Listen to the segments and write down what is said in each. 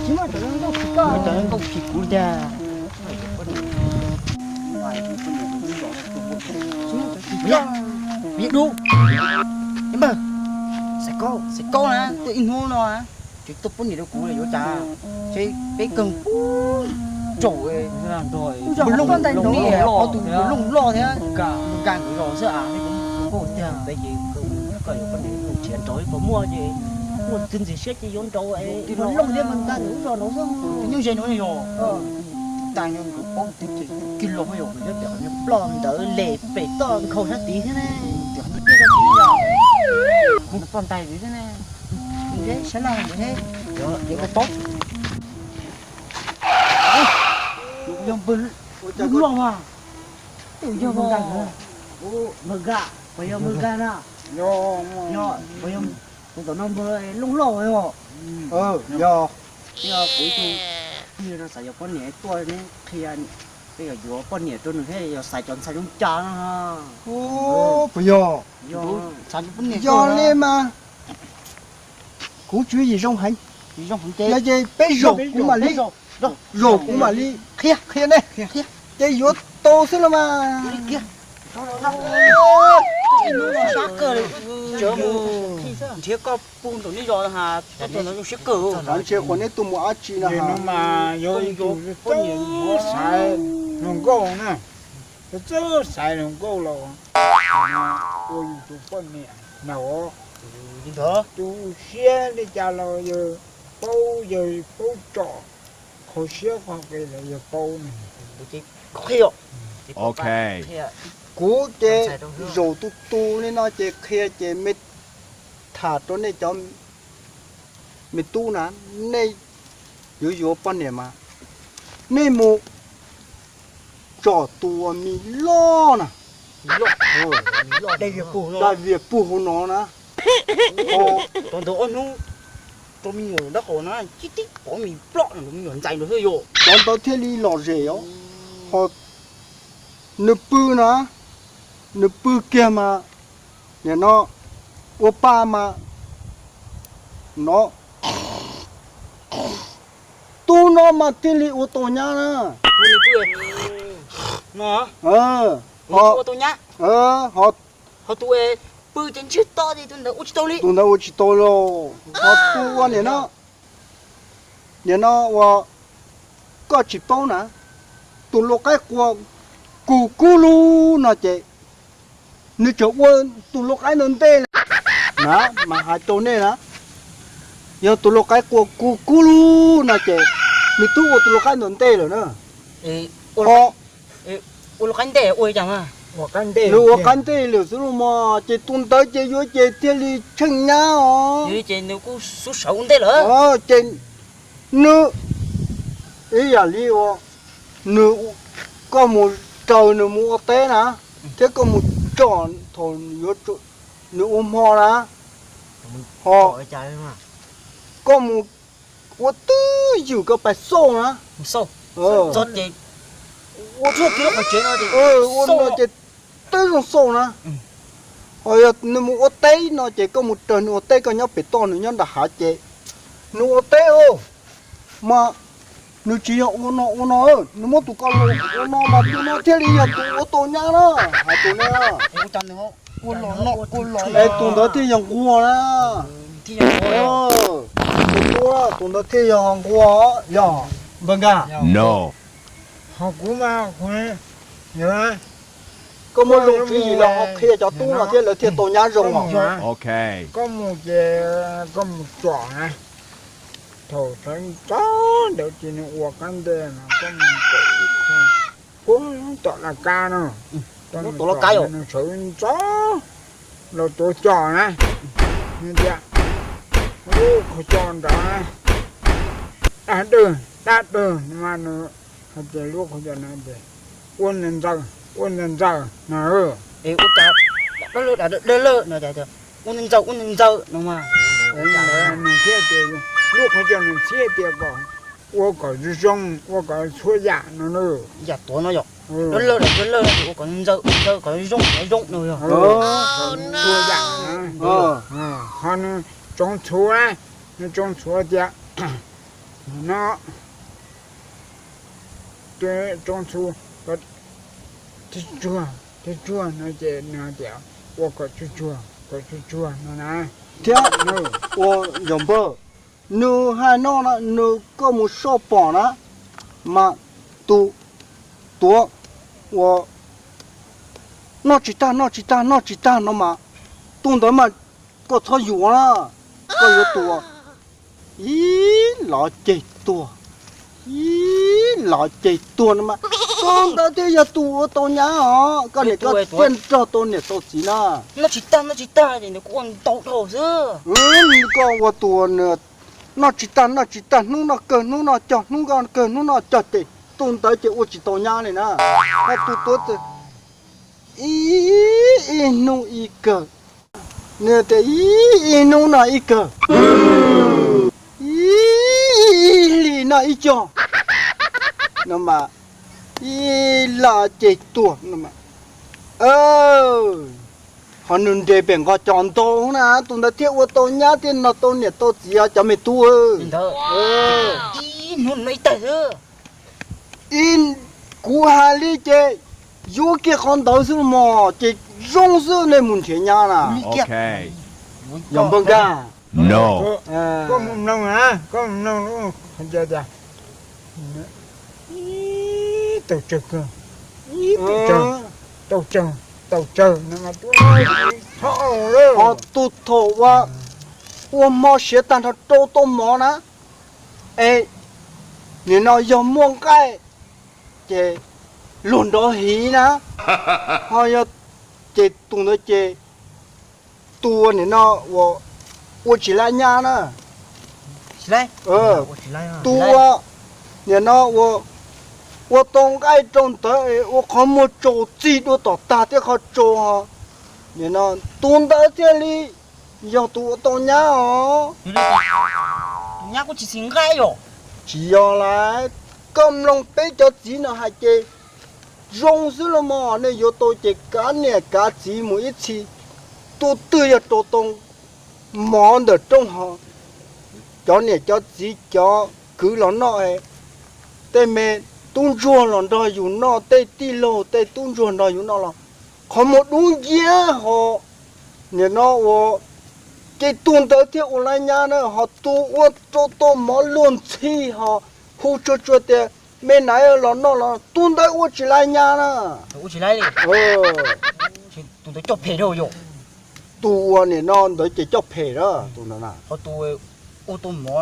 Cov nkauj phim kuv tiag. Dub, npawg, xaiv kaub, xaiv kaub na, tuaj ib hnub no na, tseem tuaj poj niam rau kuv yuav cas, peb kawg pub raum, qhov tus looj loj thiab, nkag nkawd zos xwb as. Peb ces koj yuav poj niam nrog nraud, puas muaj ces, muaj tus twg ntxim siab ces yuav nraud. Tus looj thiab mas nkag nkawd zos nraud xwb, tus nyob ze no yog. Tais no nkawd paub tus twg kiag los yog nkawd nyob pem qhov ploj ntawd les pem toj nkhaus sab tid thiab ne. Tias qhov no tiag tiag yog kuv ploj ntais li thiab ne. Sab laj nkawd thiab, yog nkawd paub. Yog npawg loj mas. Yog npawg nkag, npawg nkag, puas yog npawg nkag na? Yog, puas yog tus tom no npawg looj loj yog? Yog. Yog kuv tus phooj ywg no xav yuav poj niam tuaj neb qhia, peb yuav yuav poj niam rau nws thiab yog xaiv cov ntxhais zoo cas no. Puas yog? Yog, yog li mas kuv tswv yim zoo heev. Yog ces peb zaum kuv mam li, zaum kuv mam li qhia nej. Ces yuav tau xwb los mas. Nrhiav koj pug nraum nej zos, ntshe qhuas neb tuaj mus dab tsi no. Mas yog ib tug txawj xaiv hluas nkauj na, txawj xaiv hluas nkauj los ua yus tus poj niam na. Tu siab li cas los yawg paub, yawg paub tsom, kho siab kho qis los yawg paub. Ok, kuv ces zaum tu tu li no ces qhia ces me tham rau nej cov me tub na, nej yuav yuav poj niam mas nej mus tsom tus uas me loj na, dai vias pug hauv no na. Tau ntawd ob hnub rau me nyuam dab qau na, tib tib pov me ploj, me nyuam ntxais nrog xwb yog. Cov ntawd thiaj li lom zem os. Ho nws pw na, nws pw kiag mas, nim no ua pa mas, no, tub no mas thiaj li ua tau nyab na. Ho, ho tus pw ces ntsiag to ces tus ntawd ua tsis tau li, tus ntawd ua tsis tau li. Ho tus ua nim no, nim no ua koj tsis paub na, tus lau qaib qua kug kub lug no ces nws tseem ua tus lau qaib ntawd ntej na, mas hais rau nej na, yog tus lau qaib qua kug kub lug no ces nws twb ua tus lau qaib ntawd ntej lawm na. Ua lau qaib ntej ua li cas? Nws ua qaib ntej lawm xwb los mas, ces tus ntawd ces yuav ces thiaj li tsheej nyab os. Ces nws kuj xub sawv ua ntej lawm. Ces nws ib yam li ua, nws, koj mus raws nws mus ua teb na, thiab koj mus tsom thaum nws ua hmo na, ho koj mus ua twb ywm koj pais xauj na, ua no ces twb zoo xauj na. Ho yog nws mus ua teb no ces koj mus raws nws ua teb, koj nyob pem toj nws nyob nram hav ces nws ua teb os, mas nws tsis yog ua no ua no, nws muab tus ko los ua no mas tus no thiaj li yog tus ua tau nyab na, hais tus ne. Es tus ntawd thiaj yog nquag na. Tus ntawd thiaj yog nquag, yog npawg nkag. Ho kuv mas, koj muaj zoo tswv yim los ho qhia cov tub no thiab lawv thiaj tau nyab zoo os. Koj mus ces koj mus tsom na, thaum sawv ntxov ntawd ces nws ua qab ntej mas koj mus kom ib qho puag tom laj kab no, tom laj kab yog nws sawv ntxov los tuav cos na, nws tias, lub qhov cos nrad na, dab dawg dab dawg no mas nws hais tias lub qhov cos no tias, ua ntawd ntxawg, ua ntawd ntxawg no. Es ua cas dab lawj dab lawj no tias, ua ntawd ntxawg, ua ntawd ntxawg no mas, nws thiaj tias, lub qhov cos nws thiaj tias kom ua kom zoo zoo, ua kom txhua yam no na. Yam tuav no yog dab lawj dab lawj, ua kom ntxawg ntxawg, kom zoo zoo no yog txhua yam. Ho nws tsoov txhuav, nws tsoov txhuav tias, No, roob txhub, tib tsuag, tib tsuag no ces nws hais tias ua kom tsuag tsuag, kom tsuag tsuag no na. Thiab ua ncaus npawg, nws hais no na, nws koj mus soj pom na, mas tus tuav uas noj tsis tag, noj tsis tag, noj tsis tag no mas, tus ntawd mas koj txhob yuav na, koj yuav tus ib los ceg tuag, ib los ceg tuag no mas, tus ntawd thiaj yog tus ua tau nyab os, koj niam koj txiv thiaj nrog tau niam tau txiv na. Noj tsis tag, noj tsis tag ces nws kuj ua ntau dhau xwb. Koj ua tus noj tsis tag, noj tsis tag, hnub noj kawg hnub noj cog, hnub noj kawg hnub noj cog ces tus ntawd ces ua tsis tau nyab li na. Koj tus tuav ib, ib hnub ib kawg, nws tias ib, ib hnub noj ib kawg, ib, ib hlis noj ib cog no mas, ib los ceg tuag no mas, ho nws nres pem nqos cos ntau na, tus ntawd thiaj ua tau nyab thiaj nrog tau niam tau txiv os cov me tub. Ib hnub noj ib tawg xwb. Ib, kuv hais li ces yuav kiag qhov ntawd xwb mog ces zoo xwb nej mus nrhiav nyab na. Yog npawg Nkaj. Koj mus mloog na, koj mus mloog tias ib tug tsawg kawg, ib tug tsawg, tau tsawg, tau tsawg no mas tub, ho tus thaum ua, ua hmo siav tag nrho rau tau mov na, es nim no yog muaj nqaij ces luag nrov hiv na, ho yog ces tus ntawd ces tus ua nim no ua, ua tsis laib nyab na. Tus ua nim no ua, ua tau nqaij rau ntawd es ua qhov muag tsaus txig dua tom tag thiab qhov tsaus ho, nim no tus ntawd thiaj li yog tus ua tau nyab os. Tsis yog lawm, koj mloog peb cov txiv no hais ces zoo xwb los mas, nej yuav tau ces kav niam kav txiv mus ib txhis, tus twg yog rau tau mov ntawm rooj ho, cov niam cov txiv cov kwv los noj, tej me tub ntsuag los nrog yus noj, tej tij laug tej tub ntsuag nrog yus noj los qhov muag dub nciab ho, nim no ua, ces tus ntawd thiaj ua laib nyab na, ho tus ua rau tau mov luag ntxhi ho hu tsuag tsuag tias me naiv los noj los tus ntawd ua tsis laib nyab na. Tus ua nim no ntawd ces coj phem na, tus ntawd na. Ua tau mov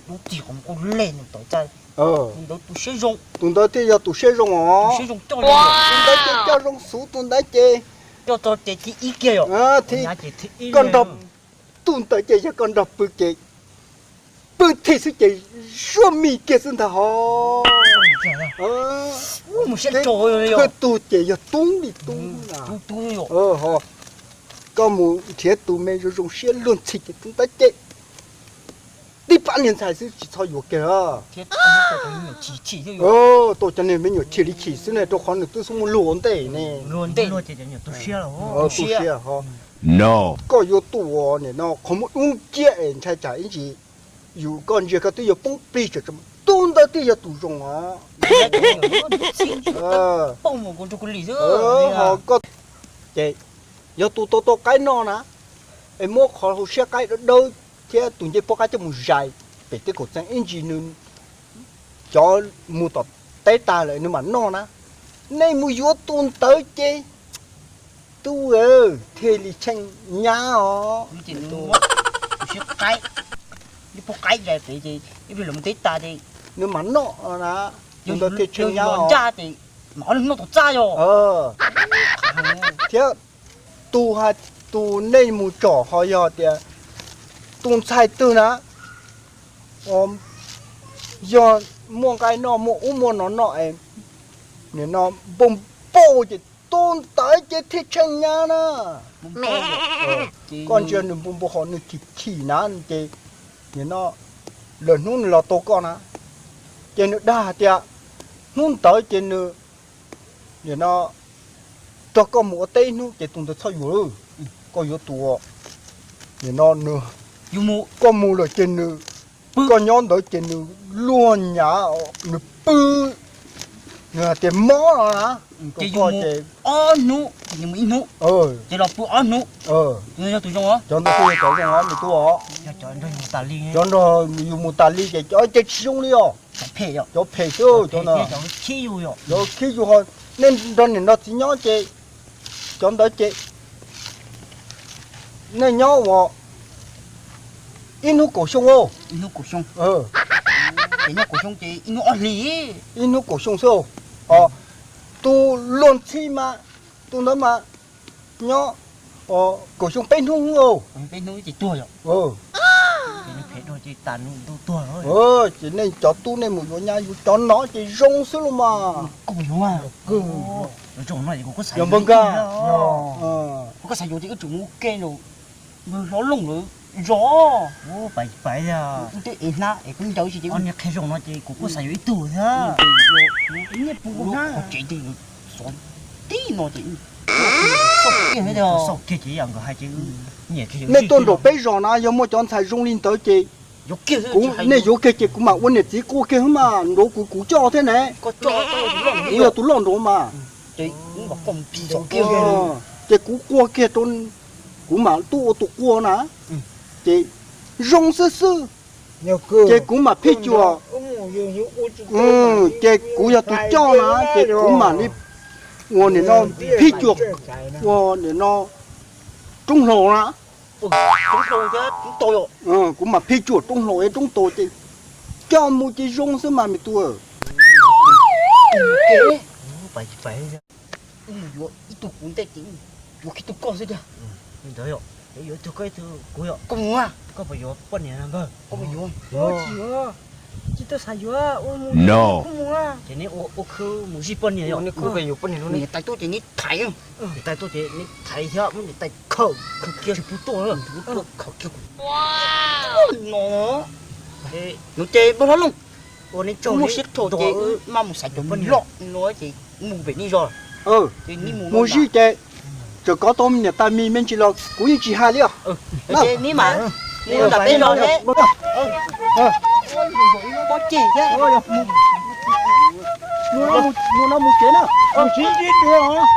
dub tig qhov muag kuj leg nws tau txaij, tus ntawd tu siab zoo, tus ntawd thiaj yog tus siab zoo os. Tus ntawd ces coj zoo xwb, tus ntawd ces coj txog ces thib ib kiag yom, koj nrog, tus ntawd ces yog koj nrog pw ces pw thij xwb ces zuaj mis kiag xwb ntag ho. Mus siab tsaus, tus ces yog tub li tub na. Koj mus nrhiav tus me zoo zoo siab luag ntxhi ces tus ntawd ces tib pab niag ntxhais xwb tsis txhob yuav kiag. Tau cov niag me nyuam chim li chim xwb ne, rau qhov nws twb xub muaj luag ua ntej ne. Tu siab ho. Koj yuav tus ua nim no qhov muag dub nciab es ntshai tsam ib ntsis yus koj ntsia koj twb yuav poob plig tsam, tus ntawd thiaj yog tus zoo os. Ho koj ces yog tus tau tau qaib noj na, es muab qhov hauv siab qaib dawb dawb thiab tus ncej puab qaib coj mus zais pem tej kaum txeeg ib ntsis nws cov mus tom teb tag lawm nws mam noj na. Nej mus yuav tus ntawd ces tub thiaj li tsheej nyab os. Nws mam noj na, tus ntawd thiaj tsheej nyab os. Thiab tus hais, tus nej mus tsom ho yog tias tus ntxhais twg na, yog muaj nqaij noj muaj ub muaj no noj es nim no npau npau ces tus ntawd ces thiaj tsheej nyab na. Koj ntsia nws npau npau hos nws chim chim na ces nim no lawm hnub nws los tau koj na, ces nws dag hais tias hnub ntawd ces nws nim no nrog koj mus ua teb ib hnub ces tus ntawd txhob yuav, koj yuav tus nim no nws, koj mus lawm ces nws Koj nyob ntawd ces nws luag nyav, nws pw, nws hais tias mob no na. Ces yus mus ob hnub, yus mus ib hnub, ces los pw ob hnub. Yog tus zoo os. Cov ntawd yog cov zoo os, nws tuaj os. Cov nrog yus mus tas li ces cov tsis zoo li os. Cov phem xwb cov no. Cov khib yus ho, nej nrog niam nrog txiv nyob ces cov ntawd ces nej nyob ua ib hnub kaum xyoo. Ib hnub kaum xyoo xwb. Tus luag ntxhi mas, tus ntawd mas nyob kaum xyoo peb hnub. Ces nej cov tub nej mus yuav nyab yus cov no ces zoo xwb los mas. Yog npawg Nkaj, nej tuaj nraum peb zos na yog muaj cov ntxhais zoo li ntawd ces nej yuav kiag ces kuv mam ua niam txiv quaj kiag xwb mas nraud kuv kuv coj thiab ne. Kuv yog tus loj nraud mas. Ces kuv quaj kiag rau, kuv mam tuaj ua tus quaj na. Ces zoo xwb xwb. Ces kuv mam phij cuam. Ces kuv yog tus coj na ces kuv mam li ua nim no phij cuam, ua nim no roob hlau na. Kuv mam phij cuam roob hlau roob taus ces coj mus ces zoo xwb mas me tub. Ib tug kuv ntej ces yuav kiag tug koj xwb tiag. Yuav tug koj ib tug kuv yom. Koj mus a. Koj puas yuav poj niam npawg? Koj puas yuav? Tsis tau xav yuav, ua mus mus. Ces neb ua khwb mus zij poj niam yom. Niam tais tuaj ces neb thaiv, niam tais tuaj ces neb thaiv thiab muab niam tais khawm khawm kiag tsis pub tuaj, khawm kiag kuv no. Nuv ces npawg hlob Looj, ua neb tsaug, muaj siab dhau ces maj mus xaiv cov poj niam loj no ces mus pem nej zos. Mus zij ces txawm kov tau niam tais mis me ntsis los kuv yeej tsis hais li os. Neb mas mus nram peb zos thiab. Pob ceg thiab. Mus no mus tsev na. Mus sib ntsib dua os.